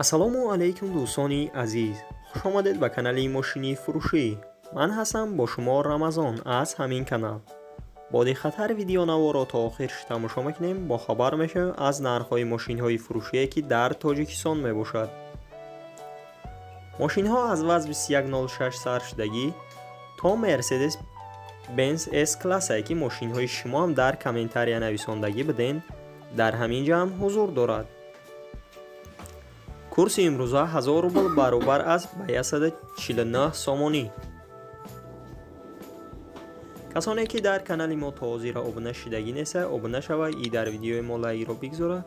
Ассалому алайкум, дӯстони азиз, хушомадед ба канали мошини фурӯшӣ. Ман ҳастам бо шумо Рамазон аз ҳамин канал. Бо диққаттар видеонаворо то охир тамошо мекунем, бохабар мешавем аз нархҳои мошинҳои фурӯшие, ки дар Тоҷикистон мебошад. Мошинҳо аз ВАЗ 2106 сар шудагӣ то Мерседес Бенз С классае, ки мошинҳои шумоам дар комментария нависондагӣ буден, дар ҳамин ҷо ҳам ҳузур дорад. Курси имрӯза 1000 рубл баробар аст ба 149 сомонӣ. Касоне ки дар канали мо то ҳозира обуна шидагӣ неста, обуна шава и дар видеои мо лайкро бигзора.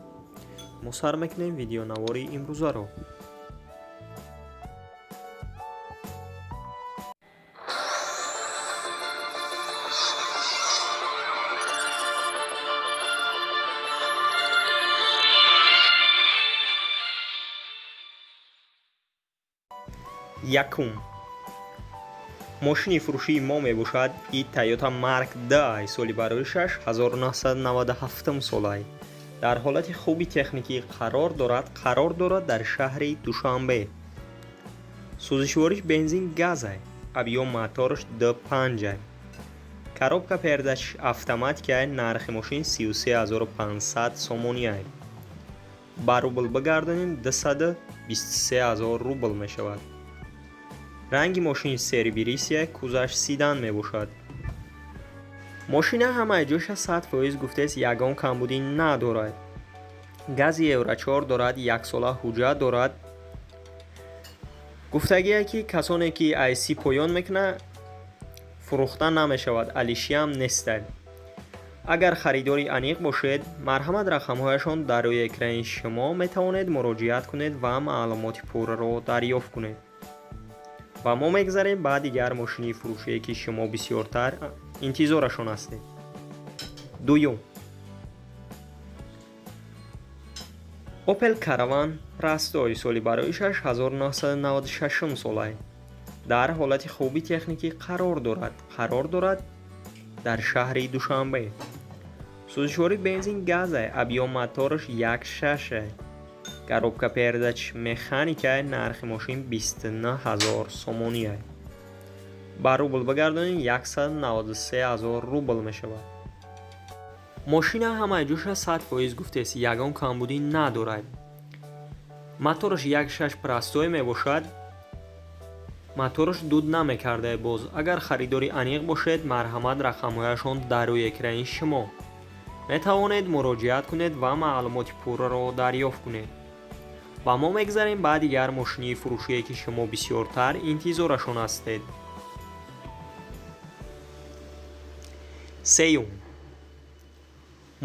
Мо сар мекунем видеонавори имрӯзаро. Якум мошини фурӯшии мо мебошад и Toyota Mark II, соли барои 1997 солай. Дар ҳолати хуби техникӣ қарор дорад дар шаҳри Душанбе. Сӯзишвориш бензин газай, объём мотораш 2.5, коробка передач автоматикай. Нархи мошин 33 500 сомониай. Ба рубл бигардонем, 223 000 рубл мешавад. Ранги мошини серебристый, кузоваш седан мебошад. Мошина ҳамаи ҷоша 100% гуфтест, ягон камбудӣ надорад. Гази Евро 4 дорад, яксола ҳуҷҷат дорад. Гуфтагие, ки касоне ки айси поён мекунад, фурӯхта намешавад, алишиам нестад. Агар харидори аниқ бошед, марҳамат, рақамҳояшон дар рӯи экрани шумо, метавонед муроҷиат кунед ва маълумоти пурраро дарёфт кунед. Ва мо мегзарем ба дигар мошини фурӯшие, ки шумо бисёртар интизорашон ҳастед. Дуюм Opel Caravan простой, соли барои 1996 солай. Дар ҳолати хуби техникӣ қарор дорад дар шаҳри Душанбе. Сӯзишвори бензин газай, объём мотораш 1.6, коробка передач механикай. Нархи мошин 29 000 сомониай. Ба рубл бигардонем, 193 000 рубл мешавад. Мошина ҳамаи ҷоша 100% гуфтест, ягон камбудӣ надорад. Мотораш 1.6 простой мебошад, мотораш дуд намекарда боз. Агар харидори аниқ бошед, марҳамат, рақамҳояшон дар рӯи экрани шумо, метавонед муроҷиат кунед ва маълумоти пурраро дарёфт кунед. Ва мо мегзарем ба дигар мошини фурӯшие, ки шумо бисёртар интизорашон ҳастед. Сеюм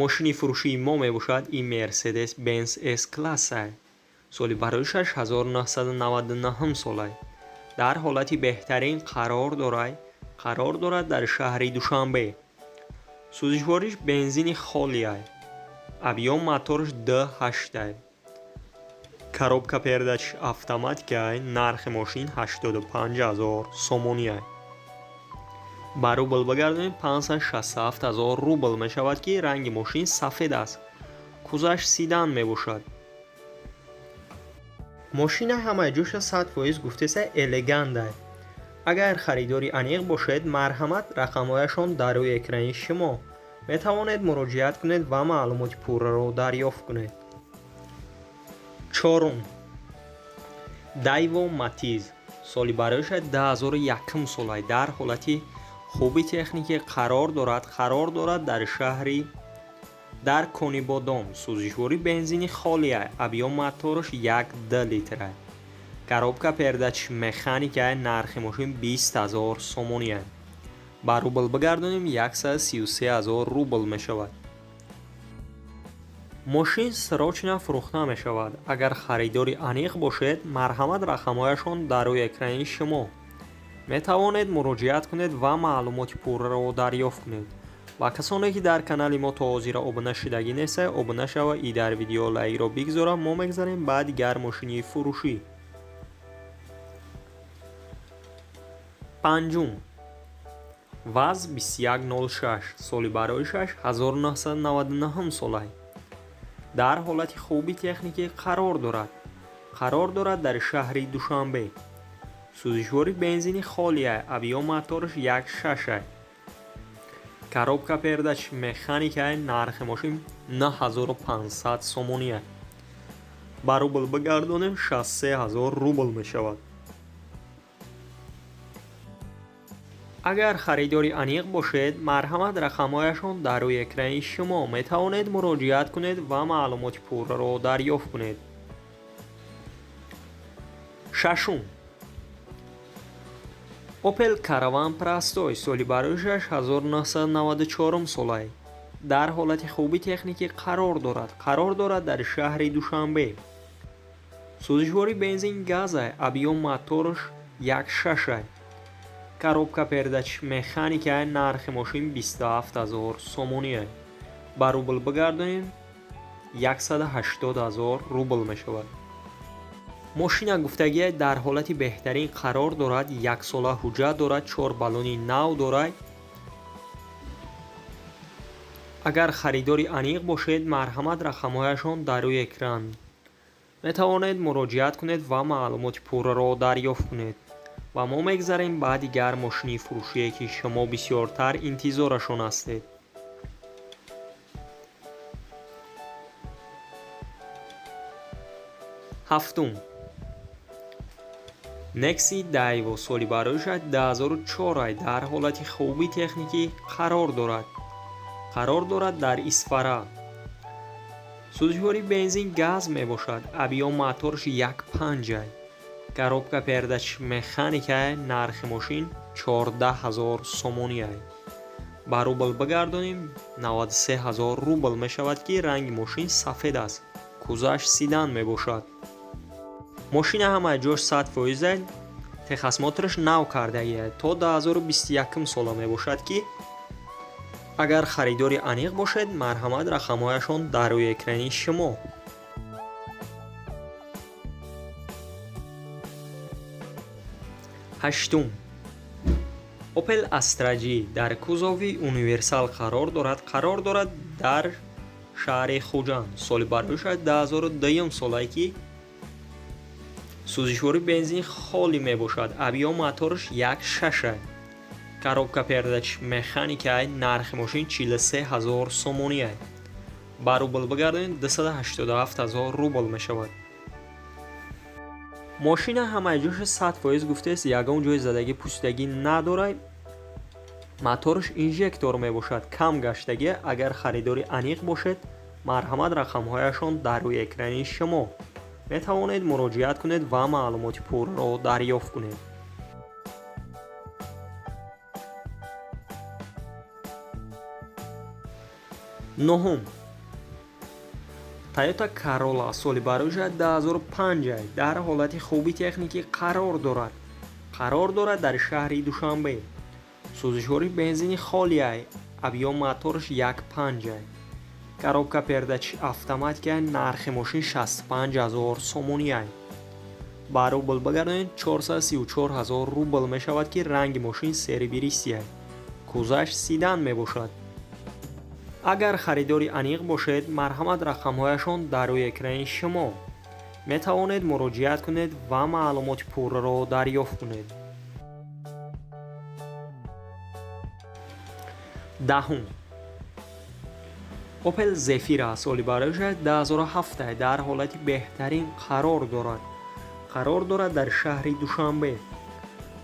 мошини фурӯшии мо мебошад и Мерседес Бенз С класса, соли барои 1999 солай. Дар ҳолати беҳтарин қарор дорад дар шаҳри Душанбе. Сӯзишвориш бензини холиай, объём мотораш 2.8, коробка передач автоматикай. Нархи мошин 85 000 сомониай. Ба рубл бигардонем, 567 000 рубл мешавад, ки ранги мошин сафед аст, кузоваш седан мебошад. Мошина ҳамаи ҷоша 100% гуфтеса, элегандай. Агар харидори аниқ бошед, марҳамат, рақамҳояшон дар рӯи экрани шумо, метавонед муроҷиат кунед ва маълумоти пурраро дарёфт кунед. Чорум Дайво Матиз, соли бароиша 2001 солай. Дар ҳолати хуби техникӣ қарор дорад дар шаҳри дар Конибодом. Сӯзишворӣ бензини холия, объём мотораш 1.2 литра, коробка передач механика. Нархи мошин 20 000 сомония. Ба рубл бигардонем, 133 000 рубл мешавад. Мошин срочно фурӯхта мешавад. Агар харидори аниқ бошед, марҳамат, рақамҳояшон дар рӯи экрани шумо, метавонед муроҷиат кунед ва маълумоти пурраро дарёфт кунед. Ва касоне ки дар канали мо то ҳозира обуна шидагӣ неста, обуна шава и дар видео лайкро бигзора. Мо мегзарем ба дигар мошини фурӯшӣ. Панҷум ВАЗ 2106, соли барои 1999 солай. Дар ҳолати хуби техникӣ қарор дорад. Қарор дорад дар шаҳри Душанбе. Сӯзишвори бензини холия, объём мотораш 1.6. Коробка передач механика, нархи мошин 9500 сомонӣ. Ба рубл бигардонем 63000 рубл мешавад. Агар харидори аниқ бошед, марҳамат, рақамҳояшон дар рӯи экрани шумо, метавонед муроҷиат кунед ва маълумоти пурраро дарёфт кунед. Шашум. Opel Caravan Простой соли бароишаш 1994 солай. Дар ҳолати хуби техникӣ қарор дорад. Қарор дорад дар шаҳри Душанбе. Сӯзишвори бензин газай, объём мотораш 1.6. Коробка передач механика, нархи мошин 27000 сомонӣ. Ба рубл бигардонем 180000 рубл мешавад. Мошина гуфтагия дар ҳолати беҳтарин қарор дорад, яксола ҳуҷҷат дорад, 4 баллони нав дорад. Агар харидори аниқ бошед, марҳамат, рақамҳояшон дар рӯи экран. Метавонед муроҷиат кунед ва маълумоти пурраро дарёфт кунед. Ва мо мегзарем ба дигар мошини фурӯшие, ки шумо бисёртар интизорашон ҳастед. Ҳафтум. Nexi Daivo соли бароишаш 2004 дар ҳолати хуби техникӣ қарор дорад. Қарор дорад дар Исфара. Сӯзишвори бензин газ мебошад. Объём мотораш 1.5. Коробка передач механика, нархи мошин 14000 сомонӣ. Ба рубл бигардонем 93000 рубл мешавад, ки ранги мошин сафед аст. Кузаш седан мебошад. Мошина ҳамаи ҷош 100%, техосмотраш нав кардагия то 2021 сола мебошад, ки агар харидори аниқ бошед, марҳамат, рақамҳояшон дар рӯи экрани шумо. Ҳаштум. Opel Astra G дар кузови универсал қарор дорад. Қарор дорад дар шаҳри Хуҷанд. Соли бароишаш 2002 солае, ки сӯзишвори бензин холӣ мебошад. Объём мотораш 1.6. Коробка передач механика, нархи мошин 43000 сомонӣ. Ба рубл бигардонем 287000 рубл мешавад. Мошина ҳамаи ҷоша 100% гуфтааст, ягон ҷои задагӣ пӯсидагӣ надорад. Мотораш инжектор мебошад, кам гаштагӣ. Агар харидори аниқ бошед, марҳамат, рақамҳояшон дар рӯи экрани шумо. Метавонед муроҷиат кунед ва маълумоти пурраро дарёфт кунед. Нуҳум. Toyota Corolla соли бароишаш 2005 дар ҳолати хуби техникӣ қарор дорад. Қарор дорад дар шаҳри Душанбе. Сӯзишвори бензини холия, объём мотораш 1.5. Коробка передач автоматика, нархи мошин 65000 сомонӣ. Ба рубл бигардонед 434000 рубл мешавад, ки ранги мошин серебристый. Кузаш седан мебошад. Агар харидори аниқ бошед, марҳамат, рақамҳояшон дар рӯи экрани шумо. Метавонед муроҷиат кунед ва маълумоти пурраро дарёфт кунед. Даҳум. Opel Zafira соли бароишаш 2007 дар ҳолати беҳтарин қарор дорад. Қарор дорад дар шаҳри Душанбе.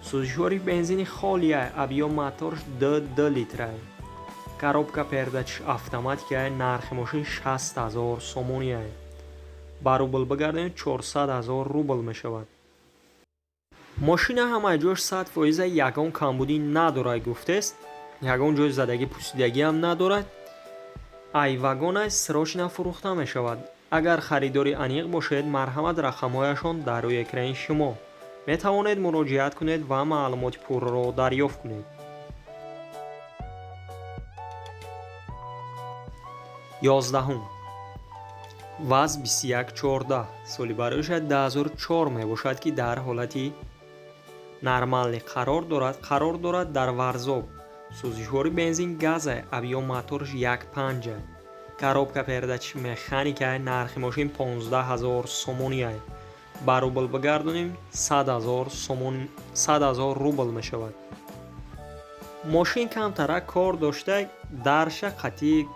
Сӯзишвори бензини холия, объём мотораш 2 литра. Коробка передач автоматика, нархи мошин 60000 сомонӣ. Ба рубл бигардонем 400000 рубл мешавад. Мошина ҳамаи ҷош 100%, ягон камбудӣ надорад гуфтест, ягон ҷои задагӣ пӯсидагӣ ҳам надорад. Ай вагонаш срочно фурӯхта мешавад. Агар харидори аниқ бошед, марҳамат, рақамҳояшон дар рӯи экрани шумо. Метавонед муроҷиат кунед ва маълумоти пурраро дарёфт кунед. 11. ВАЗ 2114 соли бароишаш 2004 мебошад, ки дар ҳолати нормалӣ қарор дорад. Қарор дорад дар Варзоб. Сӯзишвори бензин газа, объём мотораш 1.5. Коробка передач механика, нархи мошин 15000 сомонӣ. Ба рубл бигардонем, 100 ҳазор сомон, 100 ҳазор рубл мешавад. Мошин камтарак кор дошта, дарша қатъи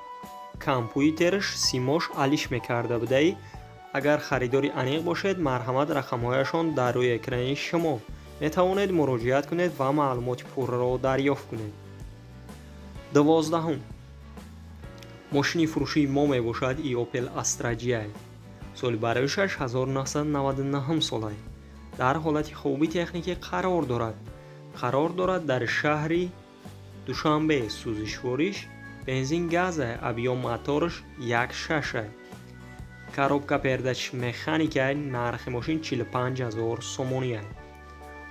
компютерш симош алиш мекарда будаи. Агар харидори аниқ бошед, марҳамат, рақамҳояшон дар рӯи экрани шумо, метавонед муроҷиат кунед ва маълумоти пурраро дарёфт кунед. 12-ҳум мошини фурӯшии мо мебошад и Opel Astra J. Соли бароишаш 1999 солай. Дар ҳолати хуби техникӣ қарор дорад. Қарор дорад дар шаҳри Душанбе. Сӯзишвориш бензин газа, объём мотораш 1,6. Коробка передач механика. Нархи мошин 45 ҳазор сомонӣ.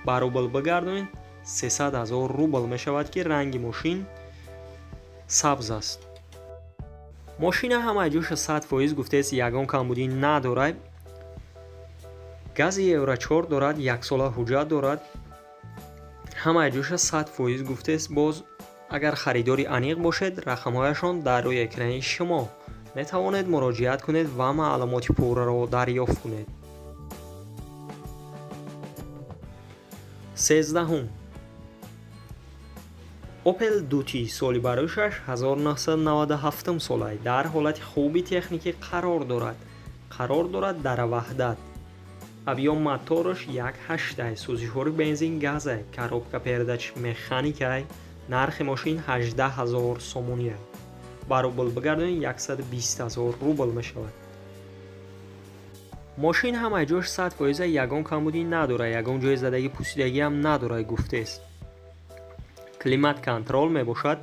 Ба рубл бигардонед, 300 ҳазор рубл мешавад, ки ранги мошин сабз аст. Мошина ҳамаи ҷоша 100% гуфтест, ягон камбудӣ надорад. Гази Евро 4 дорад, яксола ҳуҷҷат дорад. Ҳамаи ҷоша 100% гуфтест. Боз агар харидори аниқ бошед, рақамҳояшон дар рӯи экрани шумо, метавонед муроҷиат кунед ва маълумоти пурраро дарёфт кунед. 13-ҳум Opel Duty, соли бароишаш 1997 солай. Дар ҳолати хуби техникӣ қарор дорад. Қарор дорад дар Ваҳдат. Объём мотораш 1,8, сӯзишвори бензин газа, коробка передач механикай. Нархи мошин 18 ҳазор сомонӣ. Ба рубл бигардонед, 120 ҳазор рубл мешавад. Мошин ҳамаи ҷош 100%, ягон камбудӣ надорад, ягон ҷои задагӣ пусидагиам надорад, гуфтест. Климат контроль мебошад,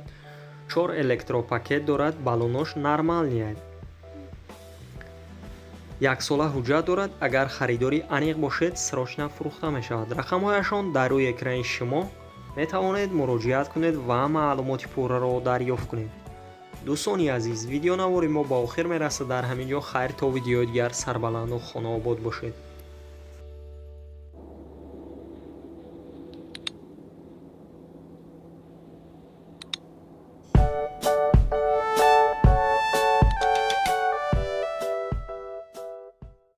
чор электропакет дорад, баллонош нормальный. Яксола ҳуҷҷат дорад. Агар харидори аниқ бошед, срочно фурӯхта мешавад. Рақамҳояшон дар рӯи экрани шумо, метавонед муроҷиат кунед ва маълумоти пурраро дарёфт кунед. Дӯстони азиз, видеонавори мо ба охир мерасад дар ҳамин ҷо. Хайр, то видеои дигар, сарбаланду хонаобод бошед.